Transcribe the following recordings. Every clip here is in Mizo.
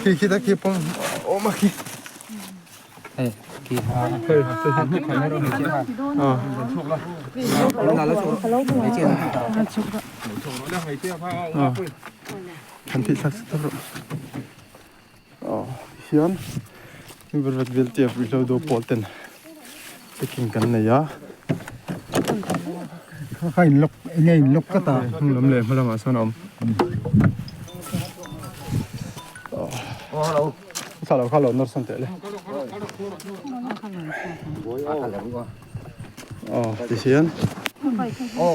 Khi khi ta khi pawm awm a khi. Hei khi a Kan thih thlak sak rawh. Aw hian Vervet vel tia ruihhlo do pawl ten checking kan nei a. Kha in lock enge in lock tlat a. Hnung lam leh hma lamah sawn a awm. Aw thla lo kha lo nawr sawn teh le. Aw ti hian. Aw.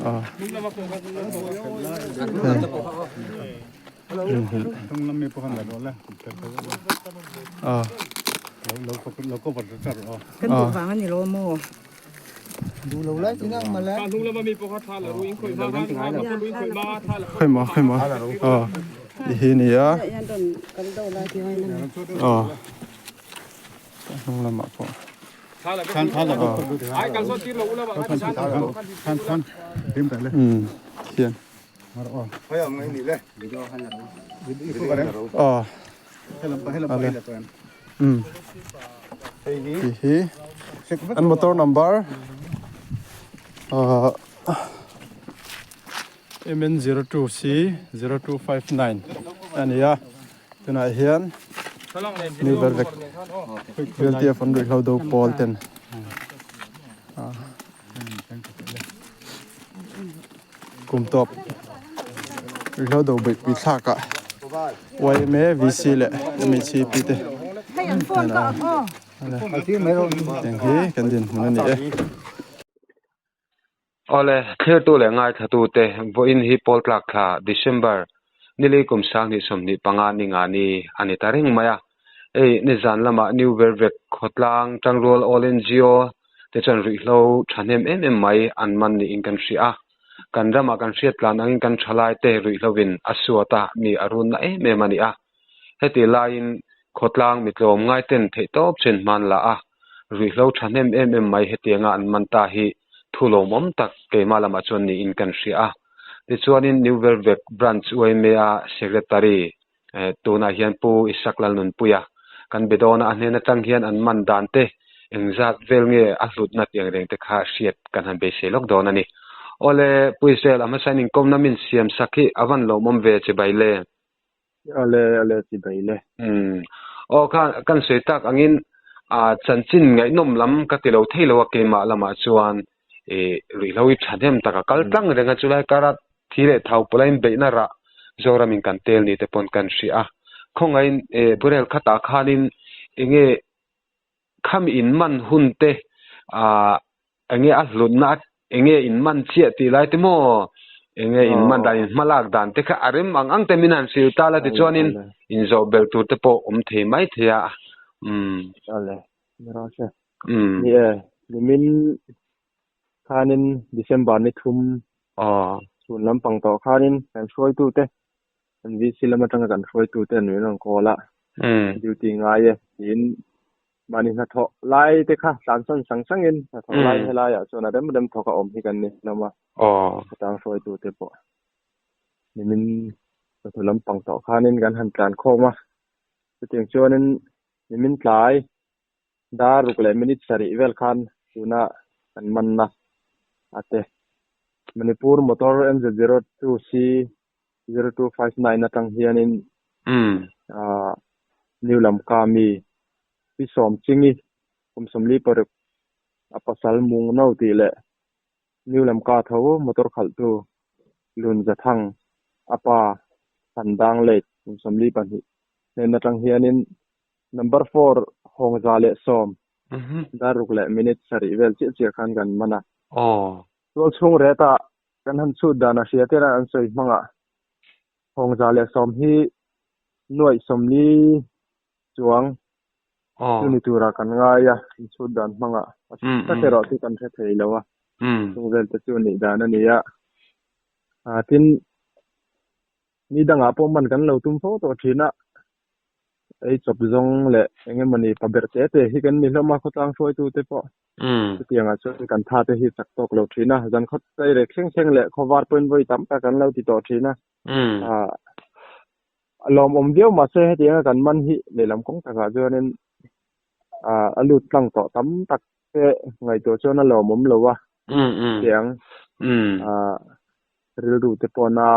Aw. Kan duh vang a ni lo maw? Khawi maw khawi maw aw ti hi a ni a aw hnung lamah pawh umm hian aw umm ti hi an motor number ahh M N 02 C 0259 a ni a tunah hian new vervek Veltia fund ruihhlo do pawl ten kum tawp ruihhlo do beihpui thlak ah yma vc leh mhcp te eng hi kan dinhmun a ni e. Awle, thlirtu leh ngaithlatute, vawiin hi pawl tlak thla, December, nili kum sanghnih 25 ni nga ni a ni ta reng mai a. Hei, nizan lamah New Vervek khawtlang Tangrual All NGO te chuan ruihhlo thahnem em em mai an man niin kan hria a. Kan ramah kan hriat tlan angin kan thalaite ruihhlovin a suat a, mi a runna em em a ni a. Heti laiin khawtlang mi tlawm ngaiten theihtawp chen hman la a, ruihhlo thahnem em em mai hetianga an man ta hi thu lawmawm tak keimah lamah chuan niin kan hria a. Tichuanin New Vervek Branch yma Secretary tunah hian Pu Isak Lalnunpuia kan be dawn a, a hnen atang hian an man dan te engzat vel nge a hlutna tih ang reng te kha hriat kan han beisei lawk dawn a ni. Awle Pu Israel a hmasa in inkawmna min siam sak hi a van lawmawm ve che bai le. Ale ale chi bai le. Umm. Aw kha kan sawi tak angin a chanchin ngaihnawm lam ka ti lo thei lo a keimah lamah chuan ih ruihhlo hi thahnem tak a kal tlang reng a chulai kara thi leh thau pawh lain beihna rah Zoramin kan tel ni te pawn kan hria a. Khawngaihin ih Burel khatah khanin enge khami in man hun te ah enge a hlutna enge in man chiah tih lai te maw enge in man dan in hma lak dan te kha a rem ang ang te min han hril ta la tichuanin in zawh belh tur te pawh awm thei mai thei a umm. Ale Rose umm ni e nimin khanin December ni thum aw chhun lampang tawh khanin kan hruaitu te kan VC lam atanga kan hruaitu te an rawn call a duty ngai e tiin mahni hnathawh lai te kha tlansan sang sangin hnathawh lai helaiah chuan a rem rem thawk a awm hi kan ni hlawm a khawtlang hruaitu te pawh nimin chawhnu lampang tawh khanin kan han tlan khawm a chutiang chuanin nimin tlai dar ruk leh minute sarih vel khan tuna kan manna a te Manipur motor MZ02C 0259 atang hianin ah New Lamka mi Pi Sawm Chingi kum 46 a pasal mung no tih leh New Lamka tho motor khalhtu Lun Zathang a pa Thandang Late kum 42 hnen atang hianin Number four hawngza leh sawm dar ruk leh minute sarih vel chiah chiah khan kan man a. Tual chhung retah kan han chhut dan a hria tir a an sawi hmangah hawngza leh sawm hi nuaih sawmli chuang chu ni turah kan ngai a, an chhut dan hmangah a tak erawh chu kan hre thei lo a, chung vel te chu nih dan a ni a. Tin, ni dangah pawh man kan lo tum fo tawh thin a. Ei chawp zawng leh eng emawni pa ber te te hi kan ni hlawm a, khawtlang hruaitu te pawh chutiangah chuan kan tha te hi chak tawk lo thin a, zan khaw chei rek thleng thleng leh khaw var pawhin vawi tam tak an lo ti tawh thin a. A lawmawm viau mahse hetianga kan man hi lehlam kawng takah chuanin a lut tlang tawh tam tak te ngaihtuah chuan a lawmawm lo a tiang rilru te pawh na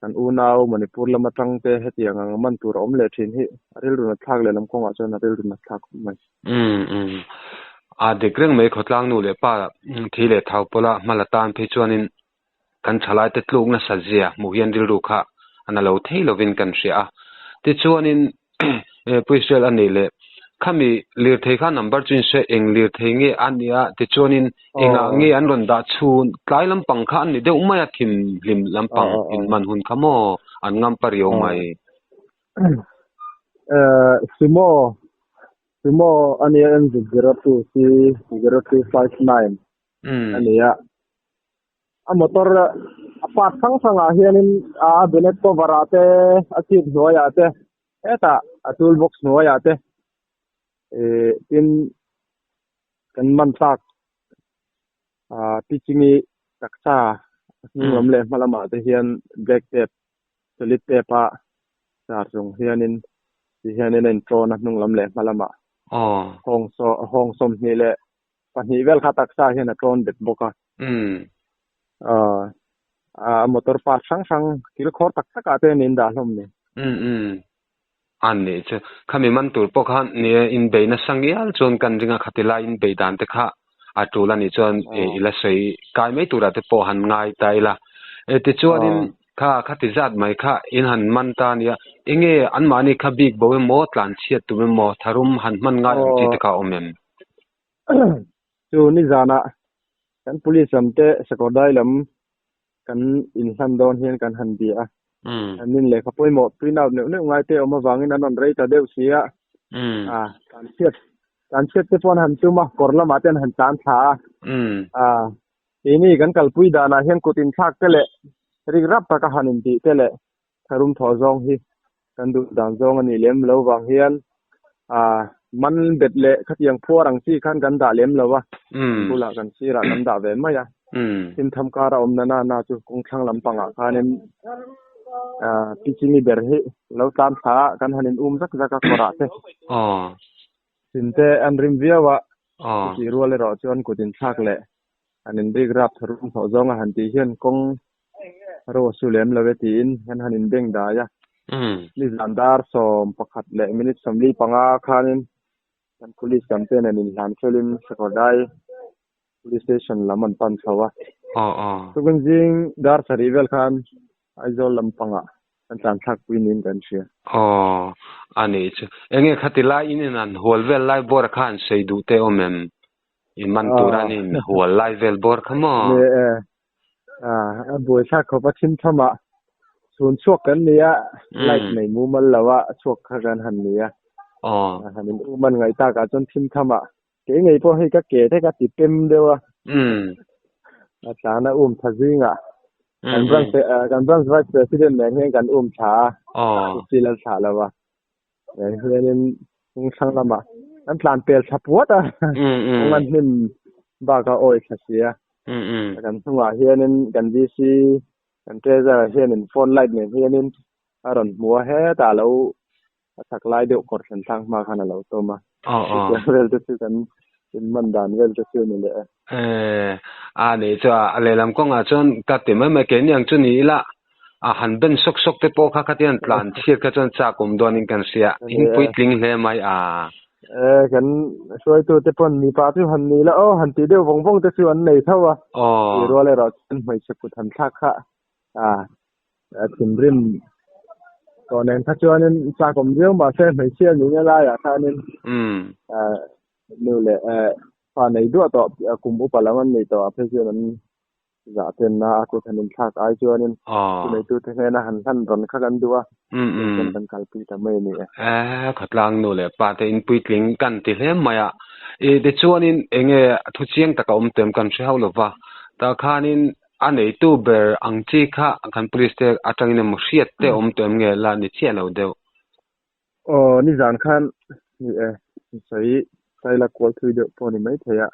kan unau Manipur lam atang te hetiang ang man tur a awm leh thin hi a rilru nat thlak lehlam kawngah chuan a rilru nat thlak khawp mai. A dik reng mai khawtlang nu leh pa thi leh thau pawla hma la tan phei chuanin kan thalaite tluk nasa zia hmuh hian rilru kha a na lo thei lovin kan hria a. Tichuanin Pu Israel a nih leh khami lirthei kha number chu in hre eng lirthei nge a nia tichuanin engah nge an rawn dah chhun tlai lampang kha an ni deuh mai a thim hlim lampang in man hun kha maw an ngam pa riau mai. Sumo Sumo a nia MZ02 C 0259 a ni a. A motor a part hrang hrangah hianin a bonnet cover ah te a seat hnuaiah te hetah a tool box hnuaiah te ihh tin kan man tlak ah tichingi taksa hnung lam leh hma lamah te hian black tape solid tape a char chung hianin ti hianin a inṭawn a hnung lam leh hma lamah hawng saw hawng sawmhnih leh pahnih vel kha taksa hian a ṭawn bet bawk a. Aw a motor part hrang hrang thil khawr tak tak ah te an in dah hlawm ni. Umm umm a nih chu khami man tur pawh khan ni e in bei nasa ngial chuan kan ring a khati lai in bei dan te kha a tul a nih chuan i la sawi kai mai turah te pawh han ngai ta ila e tichuanin kha khati zat mai kha in han man ta nia enge anmahni kha bik bo emaw tlanchhiat tum emaw tharum han hman ngai ang chi te kha a awm em? Chu nizanah kan police lam te Sakawrdai lam kan inhlan dawn hian kan han bia a. An nin lehkha pawimawh print out neuh neuh ngai te awm avangin an rawn rei ta deuh si a. A tlanchhiat tlanchhiat te pawh an han tum a, kawr lamah te an han tlan thla a. A keini kan kalpui danah hian kut inthlak te leh rik rap taka han intih te leh tharum thawh zawng hi kan duh dan zawng a nih lem lo vang hian ah man bet leh khatiang phuar ang chi khan kan dah lem lo a, bulah kan sirah kan dah ve mai a, thim tham kar a awm na na na chu kawng thlang lampangah khanin ah Pichini ber hi lo tlan thla a kan han in um zak zak a kawrah te thin te an rim viau a, chutih rual erawh chuan kut inthlak leh an inrik rap tharum thawh zawng a han tih hian kawng ro a su lem lo e tiin kan han inbeng dai a. Nizan dar 11 leh minute 45 khanin kan police lam ten an inhlan felin Sakawrdai Police Station lam an pan chho a. Tukin zing dar 7 vel khan Aizawl lampangah kan tlan thlak pui niin kan hria. Aw, a nih chu. Enge khati lai in in an hual vel lai bawr kha an sawi duh te awm em? I man tur a ni hual lai vel bawr kha maw? Ni e, a buai thlak khawp a thim tham a, chhun chhuak kan ni a, light nei mumal lo a chhuak kha kan han ni a, han in um an ngaih tak ah chuan thim tham a, kei ngei pawh hei ka ke te ka ti pem deuh a, a tlan a um tha zing ah, kan branch kan branch vice president nen hian kan um thla a, thil a thlah lo a. Hianin kawng thlang lamah kan tlan pel thla puat a, kawng an hnim bak a awi thla si a. Kan hnungah hianin kan VC kan treasurer hianin phone light nen hianin a rawn hmu a, hetah a lo a chak lai deuh kawr thlen thlak hma khan a lo tawm a. Chutiang vel te chu kan inman dan vel te chu a ni leh e. A nih chu a lehlam kawngah chuan ka ti mai mai keini ang chu ni ila a han ben sawk sawk te pawh kha khatiang tlan chhiat kha chuan chak awm dawnin kan hria in puitling hle mai a. E kan hruaitu te pawn mipa chu han ni la aw han tih deuh vawng vawng te chu an nei tho a tih rual erawh chuan hmeichhe kut han thlak kha a thinrim tawh nen kha chuanin chak awm viau mahse hmeichhia nihna laiah khanin nu leh fa nei duah tawh kum upa lam an nei tawh a phei chuan an zah tenna a kut han inthlak ai chuanin thuneitute hnena han hlan rawn kha kan duh a, chuan kan kalpui ta mai a ni e. E, khawtlang nu leh pa te in puitling kan ti hle mai a, i tichuanin enge thu chiang taka awm tem kan hre hauh lova, tah khanin a neitu ber ang chi kha kan police te atangin emaw hriat te awm tawh em nge la ni chiah lo deuh. Aw nizan khan ni e sawi saila kual thui deuh pawh ni mai thei a.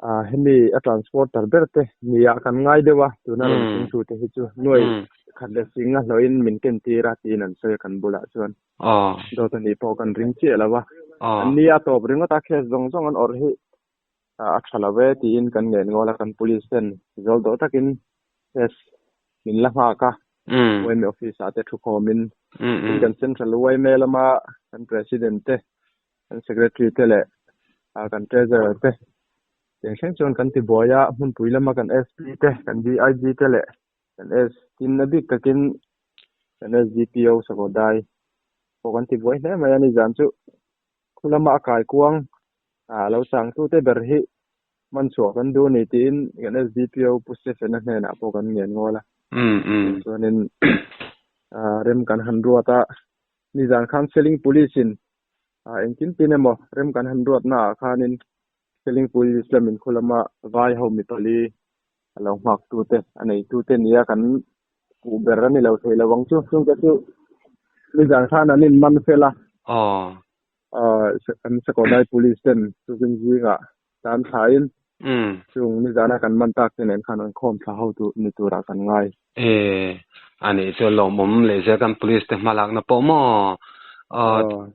A hemi a transporter ber te nia kan ngai deuh a tuna rawn thleng tu te hi chu nuai khat leh sing a hlawhin min ken tir a tiin an sawi a kan bulah chuan. Dawt a nih pawh kan ring chiah lo a. An nia tawp ringawt a case zawng zawng an awrh hi a tha lo e tiin kan ngen ngawl a kan police ten zawl dawh takin case min la nghak a YMA office ah te thu khawmin tin kan central YMA lama kan president te kan secretary te leh kan treasurer te teng thleng chuan kan ti buai a hmunpui lama kan SP te kan DIG te leh kan S tin a bik takin kan SDPO Sakodai pawh kan ti buai hle mai a ni zan chu Khu lama a kaikuang ah lo changtute ber hi man chhuah kan duh a ni tiin kan SDPO Pu Stephen-a hnenah pawh kan ngen ngawl a. Chuanin rem kan han ruat a, nizan khan Seling Police in engtin tin emaw rem kan han ruat naah khanin Seling Police lamin khu lama vai ho mi pali a lo nghaktute a neitute nia kan puh ber a ni lo thei lo ang chu. Chungte chu nizan khan an inman fel a. An Sakodai Police ten tukin zingah tan thlain chung nizana kan man tak te nen khan an khawm thla ho tur ni turah kan ngai. E, a nih chu lawmawm leh zel kan Police te hmalakna pawh maw?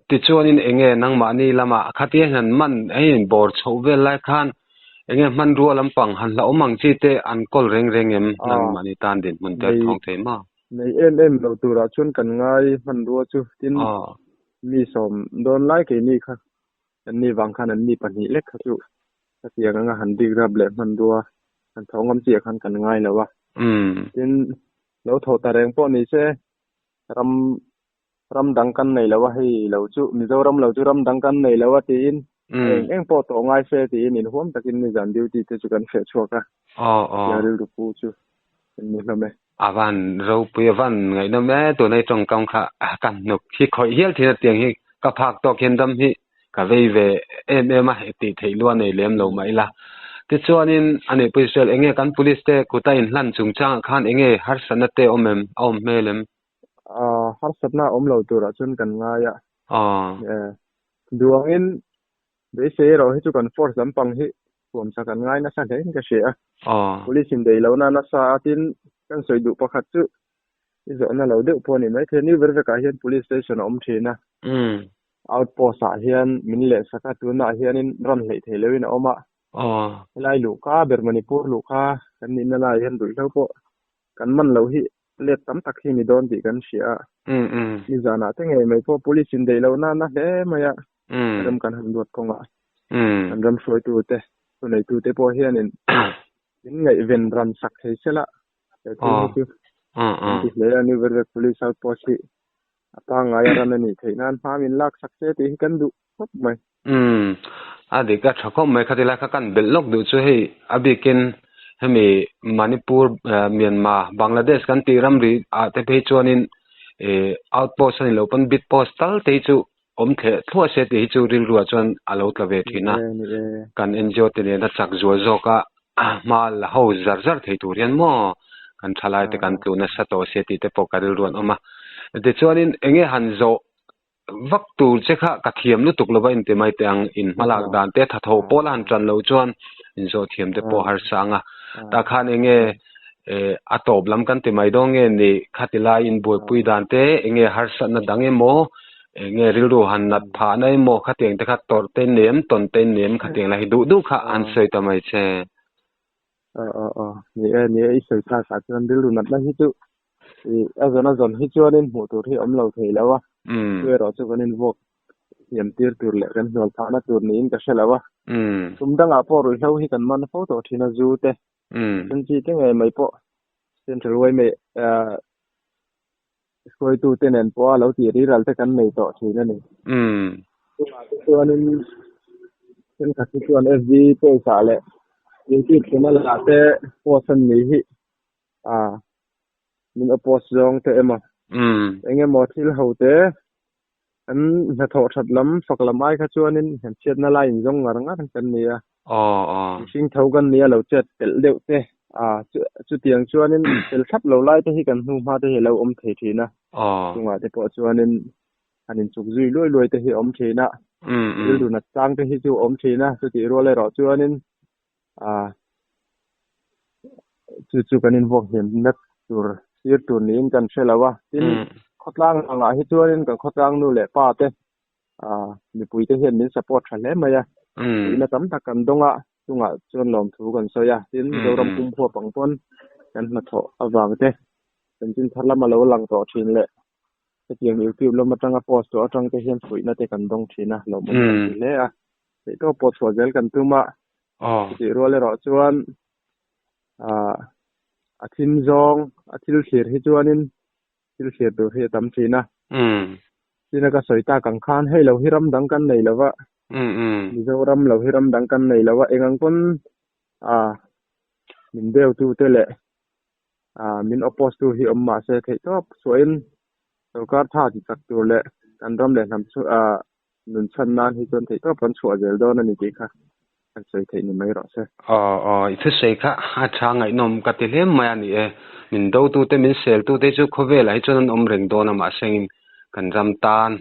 Tichuanin enge nangmahni lamah khatia hian man a inbawr chhoh vel lai khan Enge hmanrua lampang han hlauhawm ang chi te an kawl reng reng em? Nangmahni tan dinhmun te an thawng thei maw? Nei em em lo turah chuan kan ngai hmanrua chu tin mi sawm dawn lai keini kha an ni vang khan an ni pahnih lek kha chu hetiang anga han dik rap leh hmanrua han thawh ngam chiah khan kan ngai lo a. Tin lo thawh ta reng pawh ni se ram ram dang kan nei lo a hei lo chu Mizoram lo chu ram dang kan nei lo a tiin eng eng pawh tawh ngai se tiin inhuam takin nizan duty te chu kan hreh chhuak a tia rilru pu chu kan ni hlawm e. A van ropui a van ngaihnawm e tuna i tawngkam kha ka hnuk hi khawih hial thin a tiang hi ka phak tawk hian dam hi ka vei ve em em a tih theih lua nei lem lo mah ila tichuanin a nih pawh Israel enge kan police te kuta inhlan chungchangah khan enge harsatna te a awm em a awm hmel em? Harsatna a awm lo turah chuan kan ngai a. Duangin beisei erawh hi chu kan force lampang hi thuamsa kan ngai nasa hle in ka hria a. Police in dei lohna nasa a tin kan sawi duh pakhat chu i zawhna lo deuh pawh a ni maithei. New Vervek ah hian police station a awm thin a. Outpost ah hian min lehsak a tunah hianin ran hleih thei loin a awm a. Helai luhka ber Manipur luhka kan nihna laiah hian ruihhlo pawh kan man loh hi let tam tak hi ni dawn tih kan hria a. Nizanah te ngei mai pawh police in deih loh nana hle mai a, ram kan han luat kawngah kan ram hruaitute, thuneitute pawh hianin min ngaihven ran sak thei sela he thil hi chu kan ti hle a, New Vervek Police Outpost hi a pangngai a ran a nih theih nan hma min lak sak se tih hi kan duh khawp mai. Umm, a dik a tha khawp mai khati lai kha kan belh lawk duh chu hei a bikin hemi Manipur Myanmar Bangladesh kan tih ramri ah te phei chuanin ih outpost a ni lo pawn bit post tal te hi chu awm thleh thluah se tih hi chu rilru ah chuan a lo tla ve thin a, kan NGO te nena chak zual zawk a hma la ho zar zar thei tur hian maw kan thalai te kan tlu nasa tawh se tih te pawh ka rilru an awm a, tichuanin enge han zawh Vak tur che kha ka thiam lutuk lova inti mai teh ang, in hmalak dan te thatho pawl a han tan loh chuan inzawh thiam te pawh harsa ang a. Tah khan enge a tawp lam kan ti mai dawn nge ni khati lai in buaipui dan te enge harsatna dang emaw enge rilru han nat phahna emaw khatiang te kha tawrh te nem tawn te nem khatiang lai hi duh duh kha han sawi ta mai che. Aw aw aw ni e ni e i sawi thlak ah chuan rilru natna hi chu Ih a zawn a zawn hi chuanin hmuh tur hi awm lo thei lo a, chu erawh chu kan invuak hniam tir tur leh kan hnual phahna tur niin ka hre lo a. Tum dangah pawh ruihhlo hi kan man fo tawh thin a, zu te, then chi te ngei mai pawh Central yma hruaitu te nen pawha lo tih riral te kan nei tawh thin a ni. Chungah te chuanin thenkhat hi chuan FB page ah leh YouTube channel ah te post an ni hi a min oppose zawng te emaw eng emaw thil ho te an hnathawh that lam fak lam ai kha chuanin han chhiatna lai in zawng ngar ngar kan ni a mihring tho kan nia lo chet telh deuh te a chutiang chuanin tel thlap lo lai te hi kan hnu hma te hi a lo awm thei thin a chungah te pawh chuanin. han inchuk zui luai luai te hi a awm thin a, rilru nat chang te hi chu a awm thin a, chutih rual erawh chuanin ah chu chu kan invuak hniam na tur sir tur niin kan hre lo a, tin khawtlang angah hi chuanin kan khawtlang nu leh pa te ah mipui te hian min support tha hle mai a, puihna tam tak kan dawng a, chungah chuan lawmthu kan sawi a, tin Zoram pumphua pang pawn kan hnathawh avang te chanchin thar lama lo lang tawh thin leh hetiang YouTube lam atanga post tawh atang te hian fuihna te kan dawng thin a, lawmawm kan ti hle a, theihtawp pawh chhuah zel kan tum a, chutih rual erawh chuan ah a thim zawng a thil thlir hi chuanin thil thlir tur hi a tam thin a. Tina ka sawi tak ang khan hei lo hi ram dang kan nei lo va, Mizoram lo hi ram dang kan nei lo va, eng ang pawn ah min deu tu te leh ah min oppose tu hi awm mahse theih tawp chhuahin sorkar tha ti chak tur leh kan ram leh hnam chu ah nun chhan nan hi chuan theih tawp kan chhuah zel dawn a ni tih kha kan sawi theih ni mai rawh se. Aw aw, i thusawi kha a tha ngaihnawm ka ti hle mai a ni e. Min dotute, min seltute chu khawvelah hi chuan an awm reng dawn a, mahse engin kan ram tan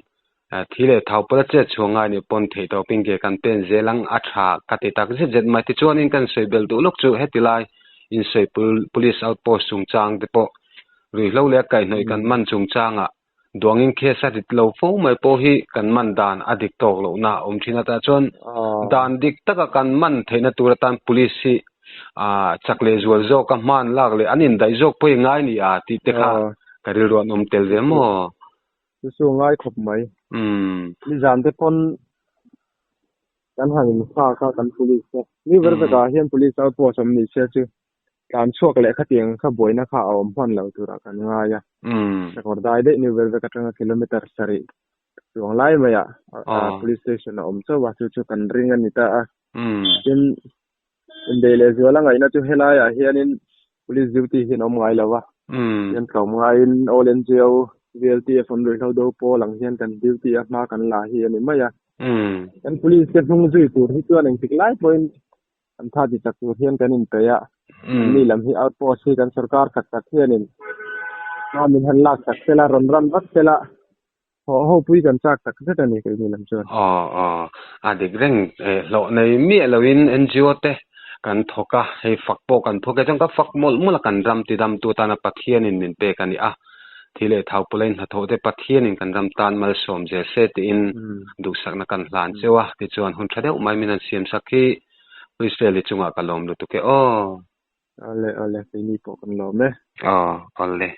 thi leh thau pawla chet chhuah ngai nih pawn theih tawpin ke kan pen zel ang a tha ka ti tak zet zet mai. Tichuanin kan sawi belh duh lawk chu heti lai insawi police outpost chungchang te pawh ruihhlo leh a kaihhnawih kan man chungchangah Duangin case a rit lo fo mai pawh hi kan man dan a dik tawk lohna a awm thin a, tah chuan dan dik taka kan man theihna tur atan police hi ah chak leh zual zawk a hman lak leh an indaih zawk pawh i ngai ni a tih te kha ka rilru an awm tel ve maw? Chu chu ngai khawp mai. Nizan te pawn kan han infak a kan police te. Ni ber vekah hian police outpost awm ni se chu Tlan chhuak leh khatiang kha buaina kha a awm hman lo turah kan ngai a. Sakawr dai daih New Velvek atanga kilometre sarih chuang lai maiah police station a awm chauh a, chu chu kan ring a ni ta a. Tin, inbeih leh zual a ngaihna chu helaiah hianin police duty hi an awm ngai lo a. Hian tlawm ngaiin All NGO, VLTF an ruihhlo do pawl ang hian kan duty a hma kan la hi a ni mai a. Kan police te hnung zui tur hi chuan engtik lai pawhin Kan tha ti chak tur hian kan inpeih a, anni lam hi outpost hi kan sorkar tak tak hianin hma min han lak tak sela, rawn ram vat sela, haw ho pui kan chak tak zet a ni keini lam chuan. Aw aw, a dik reng eh hlawh nei miah loin NGO te kan thawk a, hei fak pawh kan thawk e chuan ka fak mawlh mawlh a kan ram ti dam tu atana Pathianin min pek a ni a, thi leh thau pawla in hnathawh te Pathianin kan ram tan malsawm zel se tiin duhsakna kan hlan cheu a, tichuan hun tha deuh mai min han siam sak hi Israel i chungah ka lawm lutuk e aw. Awle awle, keini pawh kan lawm e. Aw awle.